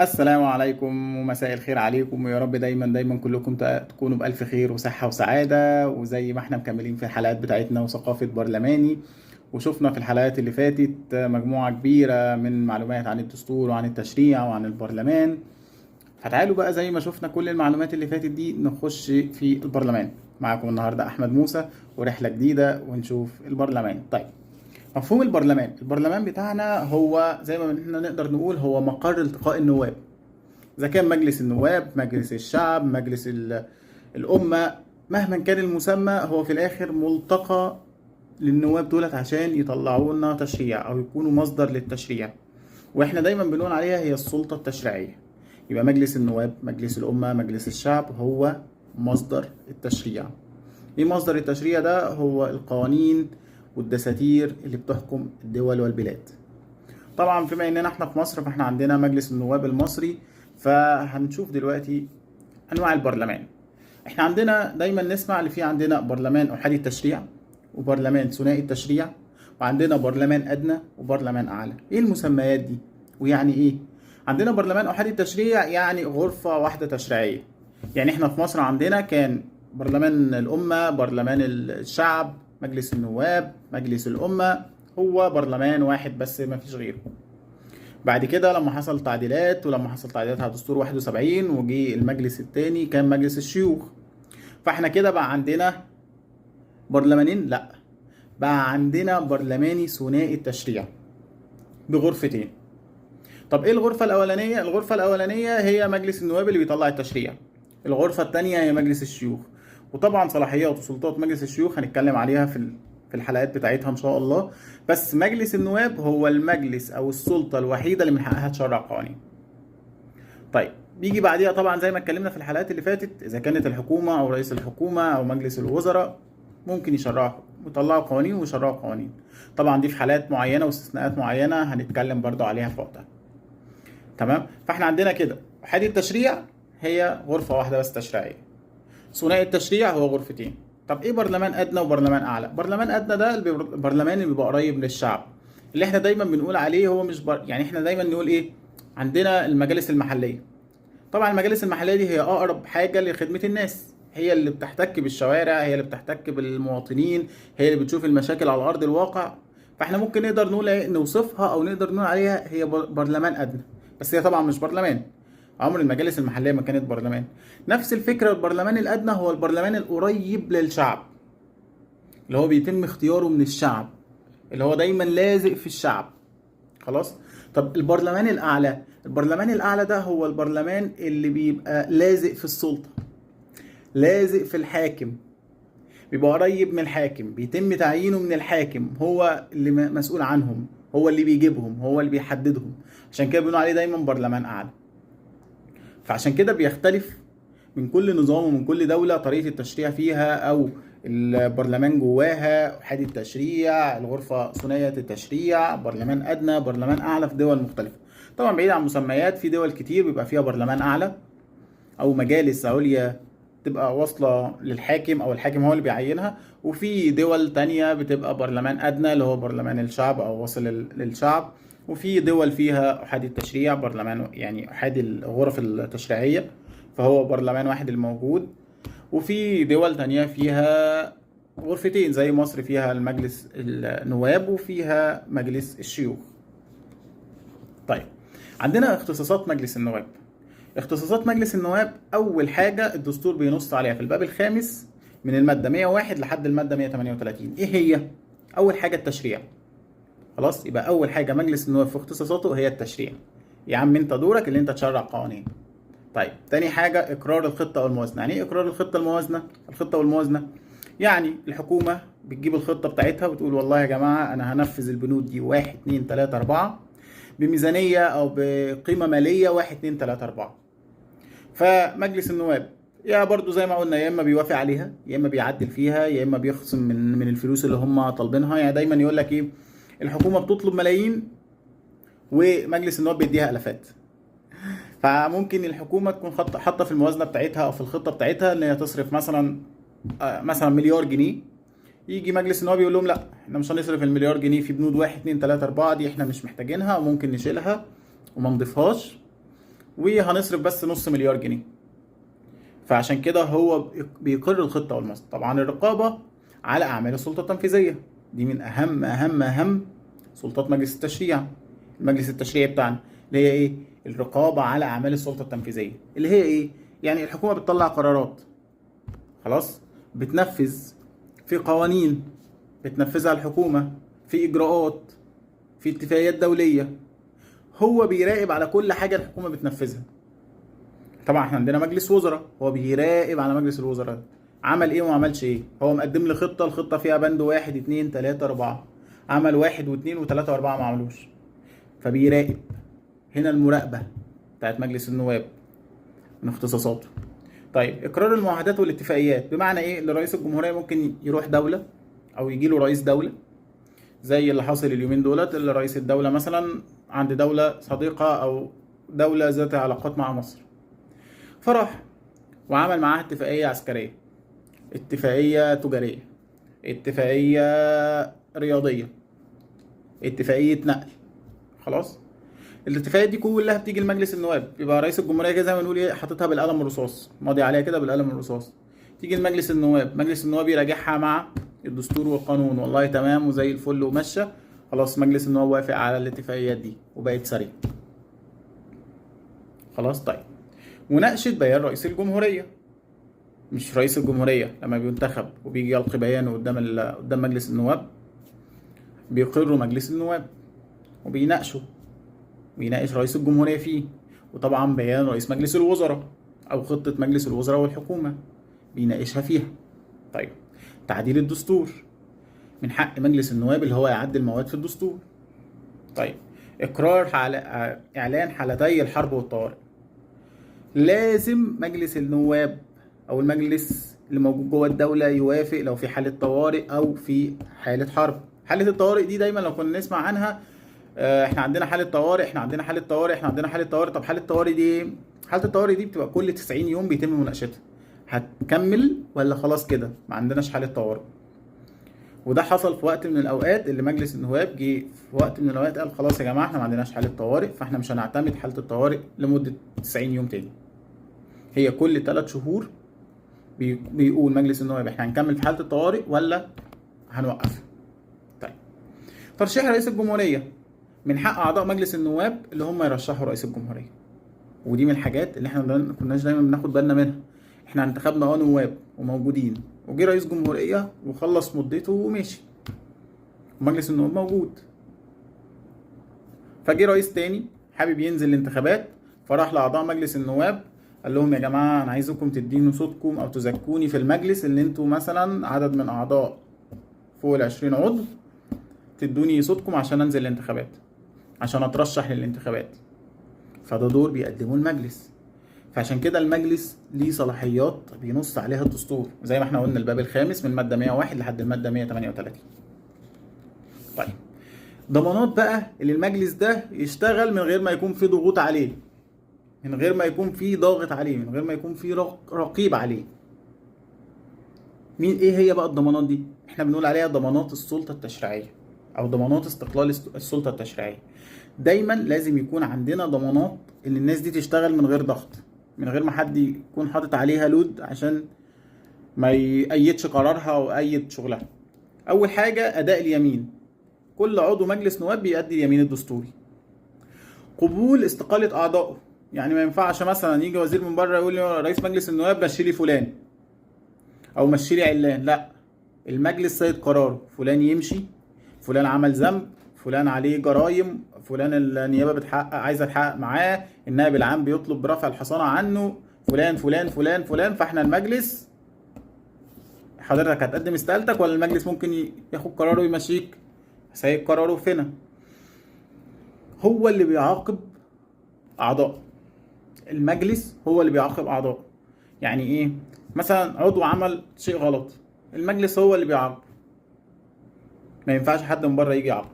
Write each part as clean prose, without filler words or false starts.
السلام عليكم ومساء الخير عليكم، ويا رب دايما دايما كلكم تكونوا بألف خير وصحة وسعادة. وزي ما احنا مكملين في الحلقات بتاعتنا وثقافة برلماني، وشفنا في الحلقات اللي فاتت مجموعة كبيرة من معلومات عن الدستور وعن التشريع وعن البرلمان. فتعالوا بقى زي ما شفنا كل المعلومات اللي فاتت دي نخش في البرلمان. معاكم النهاردة أحمد موسى ورحلة جديدة ونشوف البرلمان. طيب، مفهوم البرلمان، البرلمان بتاعنا هو زي ما احنا نقدر نقول هو مقر التقاء النواب، إذا كان مجلس النواب، مجلس الشعب، مجلس الأمة، مهما كان المسمى هو في الآخر ملتقى للنواب دولت عشان يطلعوا لنا تشريع أو يكونوا مصدر للتشريع، وإحنا دايما بنقول عليها هي السلطة التشريعية. يبقى مجلس النواب، مجلس الأمة، مجلس الشعب هو مصدر التشريع. إيه مصدر التشريع ده؟ هو القوانين والدساتير اللي بتحكم الدول والبلاد. طبعا بما اننا احنا في مصر فاحنا عندنا مجلس النواب المصري، فهنشوف دلوقتي انواع البرلمان. احنا عندنا دايما نسمع اللي في عندنا برلمان احادي التشريع، وبرلمان ثنائي التشريع، وعندنا برلمان ادنى وبرلمان اعلى. ايه المسميات دي ويعني ايه؟ عندنا برلمان احادي التشريع يعني غرفة واحدة تشريعية. يعني احنا في مصر عندنا كان برلمان الامة، برلمان الشعب، مجلس النواب، مجلس الامة، هو برلمان واحد بس ما فيش غيره. بعد كده لما حصل تعديلات، ولما حصل تعديلات على دستور 71 وجي المجلس الثاني كان مجلس الشيوخ، فاحنا كده بقى عندنا برلمانين؟ لا، بقى عندنا برلماني ثنائي التشريع بغرفتين. طب ايه الغرفة الأولانية؟ الغرفة الأولانية هي مجلس النواب اللي بيطلع التشريع. الغرفة الثانية هي مجلس الشيوخ، وطبعا صلاحيات وسلطات مجلس الشيوخ هنتكلم عليها في الحلقات بتاعتها ان شاء الله. بس مجلس النواب هو المجلس او السلطة الوحيدة اللي من حقها تشرع قوانين. طيب، بيجي بعديها طبعا زي ما اتكلمنا في الحلقات اللي فاتت، اذا كانت الحكومة او رئيس الحكومة او مجلس الوزراء ممكن يشرعوا ويطلعوا قوانين ويشرعوا قوانين. طبعا دي في حالات معينة واستثناءات معينة هنتكلم برضو عليها في وقتها. تمام، فاحنا عندنا كده احادي التشريع هي غرفة واحدة بس تشريعية، ثنائي التشريع هو غرفتين. طب ايه برلمان ادنى وبرلمان اعلى؟ برلمان ادنى ده البرلمان اللي بيبقى قريب للشعب، اللي احنا دايما بنقول عليه هو مش يعني احنا دايما نقول ايه؟ عندنا المجالس المحلية. طبعا المجالس المحلية دي هي اقرب حاجة لخدمة الناس، هي اللي بتحتك بالشوارع، هي اللي بتحتك بالمواطنين، هي اللي بتشوف المشاكل على ارض الواقع. فاحنا ممكن نقدر نقول ايه؟ نوصفها او نقدر نقول عليها هي برلمان ادنى، بس هي طبعا مش برلمان. عمر المجالس المحلية ما كانت برلمان. نفس الفكرة، البرلمان الادنى هو البرلمان القريب للشعب، اللي هو بيتم اختياره من الشعب، اللي هو دايما لازق في الشعب. خلاص. طب البرلمان الاعلى؟ البرلمان الاعلى ده هو البرلمان اللي بيبقى لازق في السلطة، لازق في الحاكم، بيبقى قريب من الحاكم، بيتم تعيينه من الحاكم، هو اللي مسؤول عنهم، هو اللي بيجيبهم، هو اللي بيحددهم. عشان كده بنقول عليه دايما برلمان اعلى. فعشان كده بيختلف من كل نظام ومن كل دولة طريقة التشريع فيها أو البرلمان جواها، أحادي التشريع، الغرفة ثنائية التشريع، برلمان أدنى، برلمان أعلى في دول مختلفة. طبعا بعيد عن مسميات، في دول كتير بيبقى فيها برلمان أعلى أو مجالس عليا تبقى واصلة للحاكم أو الحاكم هو اللي بيعينها، وفي دول تانية بتبقى برلمان أدنى اللي هو برلمان الشعب أو واصل للشعب، وفي دول فيها أحادي التشريع، برلمان يعني أحادي الغرف التشريعية فهو برلمان واحد الموجود، وفي دول تانية فيها غرفتين زي مصر فيها المجلس النواب وفيها مجلس الشيوخ. طيب، عندنا اختصاصات مجلس النواب. اختصاصات مجلس النواب أول حاجة الدستور بينص عليها في الباب الخامس من المادة 101 لحد المادة 138. إيه هي؟ أول حاجة التشريع. خلاص، يبقى أول حاجة مجلس النواب في اختصاصاته هي التشريع. يا عم أنت دورك اللي أنت تشرع قوانين. طيب، تاني حاجة إقرار الخطة والموازنة. يعني إيه إقرار الخطة الموازنة؟ الخطة والموازنة يعني الحكومة بتجيب الخطة بتاعتها وتقول والله يا جماعة أنا هنفذ البنود دي 1 2 3 4 بميزانية أو بقيمة مالية 1 2 3 4. فمجلس النواب يا برضو زي ما قلنا يا اما بيوافق عليها، يا اما بيعدل فيها، يا اما بيخصم من الفلوس اللي هم طالبينها. يعني دايما يقول لك ايه؟ الحكومة بتطلب ملايين ومجلس النواب بيديها الافات. فممكن الحكومة تكون حاطه في الموازنة بتاعتها او في الخطة بتاعتها ان هي تصرف مثلا مليار جنيه، يجي مجلس النواب يقول لهم لا احنا مش هنصرف المليار جنيه في بنود 1 2 3 4 دي احنا مش محتاجينها وممكن نشيلها وما نضيفهاش. وهنصرف بس نص مليار جنيه. فعشان كده هو بيقر الخطة والمصدر. طبعا الرقابة على اعمال السلطة التنفيذية دي من اهم اهم اهم سلطات مجلس التشريع، المجلس التشريعي بتاعنا، اللي هي ايه؟ الرقابة على اعمال السلطة التنفيذية، اللي هي ايه؟ يعني الحكومة بتطلع قرارات، خلاص، بتنفذ في قوانين بتنفذها الحكومة، في اجراءات، في اتفاقيات دولية، هو بيراقب على كل حاجة الحكومة بتنفذها. طبعا احنا عندنا مجلس وزراء، هو بيراقب على مجلس الوزراء ده عمل ايه وما عملش ايه. هو مقدم لي خطه، الخطة فيها بند 1 2 3 4، عمل 1 و2 و3 و4 ما عملوش، فبيراقب. هنا المراقبة بتاعت مجلس النواب من اختصاصاته. طيب اقرار المعاهدات والاتفاقيات، بمعنى ايه؟ اللي رئيس الجمهورية ممكن يروح دولة او يجي له رئيس دولة، زي اللي حاصل اليومين دولت، اللي رئيس الدولة مثلا عند دولة صديقه او دولة ذات علاقات مع مصر، فراح وعمل معاها اتفاقية عسكرية، اتفاقية تجارية، اتفاقية رياضية، اتفاقية نقل. خلاص، الاتفاقيات دي كلها بتيجي لمجلس النواب، يبقى رئيس الجمهورية كده زي ما نقول ايه، حاططها بالقلم الرصاص، ماضي عليها كده بالقلم الرصاص، تيجي لمجلس النواب، مجلس النواب يراجعها مع الدستور والقانون، والله تمام وزي الفل ومشى، خلاص مجلس النواب وافق على الاتفاقيات دي وبقت سرية. خلاص. طيب مناقشة بيان رئيس الجمهورية، مش رئيس الجمهورية لما بينتخب وبيجي يلقي بيانه قدام مجلس النواب، بيقروا مجلس النواب وبيناقشوا، ويناقش رئيس الجمهورية فيه، وطبعا بيان رئيس مجلس الوزراء أو خطة مجلس الوزراء والحكومة بيناقشها فيها. طيب تعديل الدستور، من حق مجلس النواب اللي هو يعدل مواد في الدستور. طيب إقرار إعلان حالتي الحرب والطوارئ، لازم مجلس النواب أو المجلس اللي موجود جوه الدولة يوافق لو في حالة طوارئ أو في حالة حرب. حالة الطوارئ دي دايما لو كنا نسمع عنها، احنا عندنا حالة طوارئ، احنا عندنا حالة طوارئ، احنا عندنا حالة طوارئ. طب حالة الطوارئ دي ايه؟ حالة الطوارئ دي بتبقى كل 90 يوم بيتم مناقشتها، هتكمل ولا خلاص كده ما عندناش حالة طوارئ. وده حصل في وقت من الاوقات اللي مجلس النواب جه في وقت من الاوقات قال خلاص يا جماعة احنا ما عندناش حالة طوارئ، فاحنا مش هنعتمد حالة الطوارئ لمدة 90 يوم تاني. هي كل 3 شهور بيقول مجلس النواب احنا هنكمل في حالة الطوارئ ولا هنوقف. طيب ترشيح رئيس الجمهورية، من حق اعضاء مجلس النواب اللي هم يرشحوا رئيس الجمهورية، ودي من الحاجات اللي احنا ما كناش دايما بناخد بالنا منها. احنا انتخبنا نواب وموجودين، وجي رئيس جمهورية وخلص مدته وماشي، ومجلس النواب موجود، فجي رئيس تاني حابب ينزل الانتخابات، فراح لأعضاء مجلس النواب قال لهم يا جماعة أنا عايزكم تدينوا صوتكم أو تزكوني في المجلس، اللي انتوا مثلا عدد من أعضاء فوق 20 عضو، تدوني صوتكم عشان أنزل الانتخابات، عشان أترشح للانتخابات. فده دور بيقدمه المجلس. فعشان كده المجلس ليه صلاحيات بينص عليها الدستور، زي ما احنا قلنا الباب الخامس من المادة 101 لحد المادة 138. طيب ضمانات بقى اللي المجلس ده يشتغل من غير ما يكون في ضغوط عليه، من غير ما يكون في ضاغط عليه، من غير ما يكون في رقيب عليه. مين ايه هي بقى الضمانات دي؟ احنا بنقول عليها ضمانات السلطة التشريعية او ضمانات استقلال السلطة التشريعية. دايما لازم يكون عندنا ضمانات ان الناس دي تشتغل من غير ضغط، من غير ما حد يكون حاطط عليها لود عشان ما يأيدش قرارها او يأيد شغلها. اول حاجة اداء اليمين، كل عضو مجلس نواب بيأدي اليمين الدستوري. قبول استقالة اعضائه، يعني ما ينفعش مثلا يجي وزير من بره يقول لي رئيس مجلس النواب مشي لي فلان او مشي لي علان، لا، المجلس سيد قراره، فلان يمشي، فلان عمل ذنب، فلان عليه جرائم، فلان النيابة بتحقق عايزه تحقق معاه، النائب العام بيطلب برفع الحصانة عنه، فلان فلان فلان فلان، فاحنا المجلس حضرتك هتقدم استقالتك ولا المجلس ممكن ياخد قراره ويمشيك؟ سيد قراره فينا. هو اللي بيعاقب اعضاء المجلس، هو اللي بيعاقب اعضاء. يعني ايه؟ مثلا عضو عمل شيء غلط، المجلس هو اللي بيعاقب، ما ينفعش حد من بره يجي يعاقب،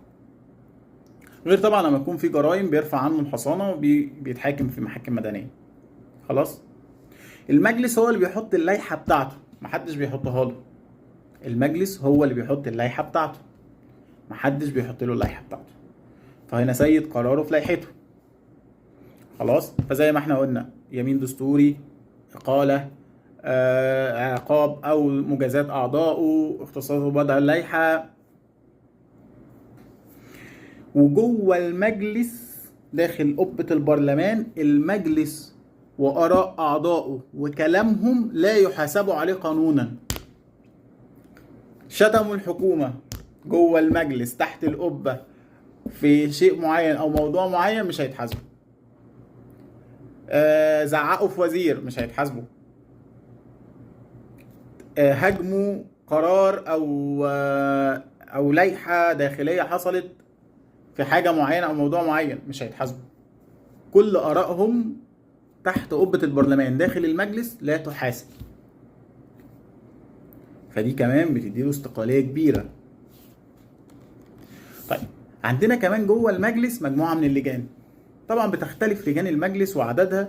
غير طبعا لما يكون في جرائم بيرفع عنه الحصانة وبيتحاكم في محاكم مدنية. خلاص، المجلس هو اللي بيحط اللائحة بتاعته، محدش بيحطها له. المجلس هو اللي بيحط اللائحة بتاعته، محدش بيحط له اللائحة بتاعته، فهنا سيد قراره في لائحته. خلاص، فزي ما احنا قلنا يمين دستوري، إقالة، عقاب أو مجازاة أعضائه، اختصاصه بوضع اللائحة. وجوه المجلس داخل قبة البرلمان، المجلس وآراء أعضائه وكلامهم لا يحاسبوا عليه قانونا. شتموا الحكومة جوه المجلس تحت القبة في شيء معين أو موضوع معين، مش هيتحاسبوا. زعقوا في وزير، مش هيتحاسبوا. هاجموا قرار أو لائحة داخلية حصلت في حاجة معينة أو موضوع معين، مش هيتحاسبوا. كل آرائهم تحت قبة البرلمان داخل المجلس لا تحاسب. فدي كمان بتديله استقلالية كبيرة. طيب عندنا كمان جوه المجلس مجموعة من اللجان، طبعا بتختلف لجان المجلس وعددها.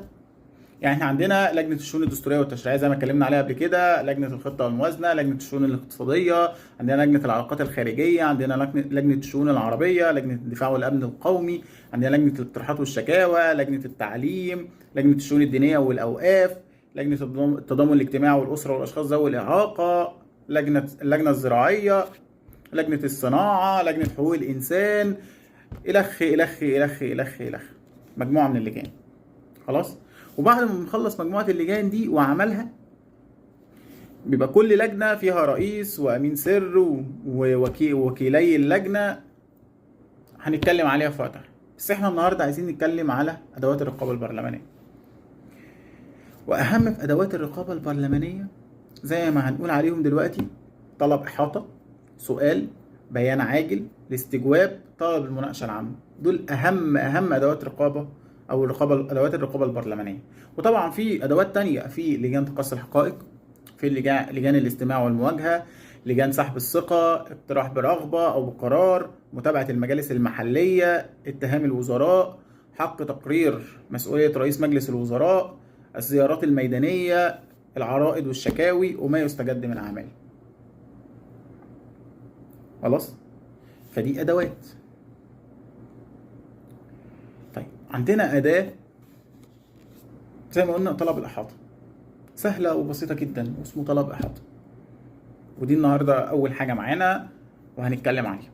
يعني احنا عندنا لجنة الشؤون الدستورية والتشريعية زي ما اتكلمنا عليها قبل كده، لجنة الخطة والموازنة، لجنة الشؤون الاقتصادية، عندنا لجنة العلاقات الخارجية، عندنا لجنة الشؤون العربية، لجنة الدفاع والأمن القومي، عندنا لجنة الاقتراحات والشكاوى، لجنة التعليم، لجنة الشؤون الدينية والأوقاف، لجنة التضامن الاجتماعي والأسرة والأشخاص ذوي الإعاقة، اللجنة الزراعية، لجنة الصناعة، لجنة حقوق الإنسان، إلخ إلخ إلخ إلخ إلخ، مجموعة من اللجان. خلاص؟ وبعد ما بنخلص مجموعة اللجان دي وعملها، بيبقى كل لجنة فيها رئيس وأمين سر ووكيلي اللجنة، هنتكلم عليها في وقتها. بس احنا النهاردة عايزين نتكلم على أدوات الرقابة البرلمانية. وأهم في أدوات الرقابة البرلمانية زي ما هنقول عليهم دلوقتي: طلب إحاطة، سؤال، بيان عاجل، الاستجواب، طلب المناقشة العامة. دول أهم أدوات رقابة أو الرقابة، أدوات الرقابة البرلمانية. وطبعا في أدوات تانية، في لجان تقصي الحقائق، في لجان الاستماع والمواجهة، لجان سحب الثقة، اقتراح برغبة أو بقرار، متابعة المجالس المحلية، اتهام الوزراء، حق تقرير مسؤولية رئيس مجلس الوزراء، الزيارات الميدانية، العرائض والشكاوي، وما يستجد من أعمال. خلاص؟ فدي أدوات. طيب عندنا أداة زي ما قلنا طلب الإحاطة، سهلة وبسيطة جدا، واسمه طلب إحاطة، ودي النهاردة أول حاجة معانا وهنتكلم عليها.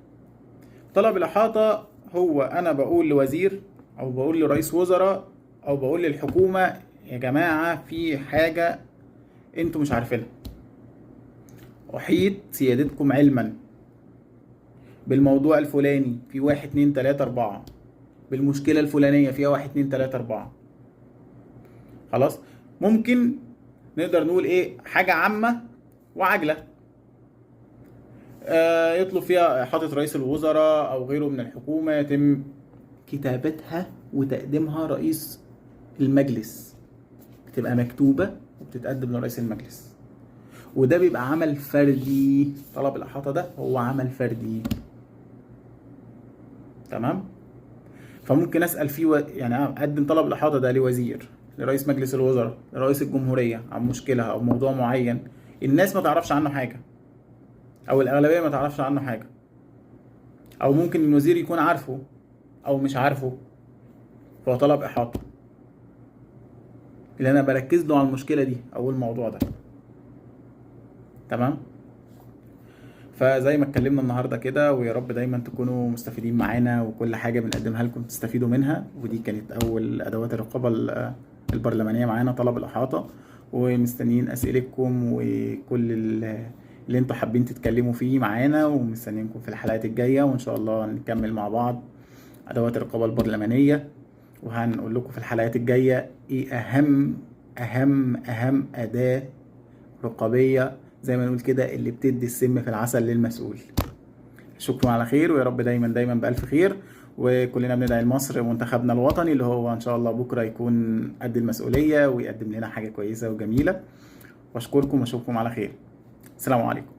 طلب الإحاطة هو أنا بقول لوزير أو بقول لرئيس وزراء أو بقول للحكومة: يا جماعة في حاجة أنتوا مش عارفينها، أحيط سيادتكم علما بالموضوع الفلاني في 1 2 3 4، بالمشكلة الفلانية فيها 1 2 3 4. خلاص؟ ممكن نقدر نقول ايه؟ حاجة عامة وعاجلة، يطلب فيها إحاطة رئيس الوزراء أو غيره من الحكومة، يتم كتابتها وتقديمها رئيس المجلس، بتبقى مكتوبة وبتتقدم لرئيس المجلس، وده بيبقى عمل فردي. طلب الإحاطة ده هو عمل فردي، تمام؟ فممكن أسأل فيه يعني أقدم طلب الإحاطة ده لوزير، لرئيس مجلس الوزراء، لرئيس الجمهورية عن مشكلة أو موضوع معين الناس ما تعرفش عنه حاجة، أو الأغلبية ما تعرفش عنه حاجة، أو ممكن الوزير يكون عارفه أو مش عارفه، فهو طلب إحاطة اللي أنا بركز له على المشكلة دي أو الموضوع ده. تمام؟ فزي ما اتكلمنا النهارده كده، ويا رب دايما تكونوا مستفيدين معانا وكل حاجة بنقدمها لكم تستفيدوا منها. ودي كانت أول أدوات الرقابة البرلمانية معانا، طلب الإحاطة، ومستنيين أسئلتكم وكل اللي انتوا حابين تتكلموا فيه معانا، ومستنيينكم في الحلقات الجاية، وإن شاء الله نكمل مع بعض أدوات الرقابة البرلمانية، وهنقول لكم في الحلقات الجاية إيه أهم أهم أهم أداة رقابية زي ما نقول كده اللي بتدي السم في العسل للمسؤول. اشوفكم على خير، ويا رب دايما دايما بألف خير، وكلنا بندعي لمصر ومنتخبنا الوطني اللي هو ان شاء الله بكره يكون قد المسؤولية ويقدم لنا حاجة كويسة وجميلة. واشكركم واشوفكم على خير. السلام عليكم.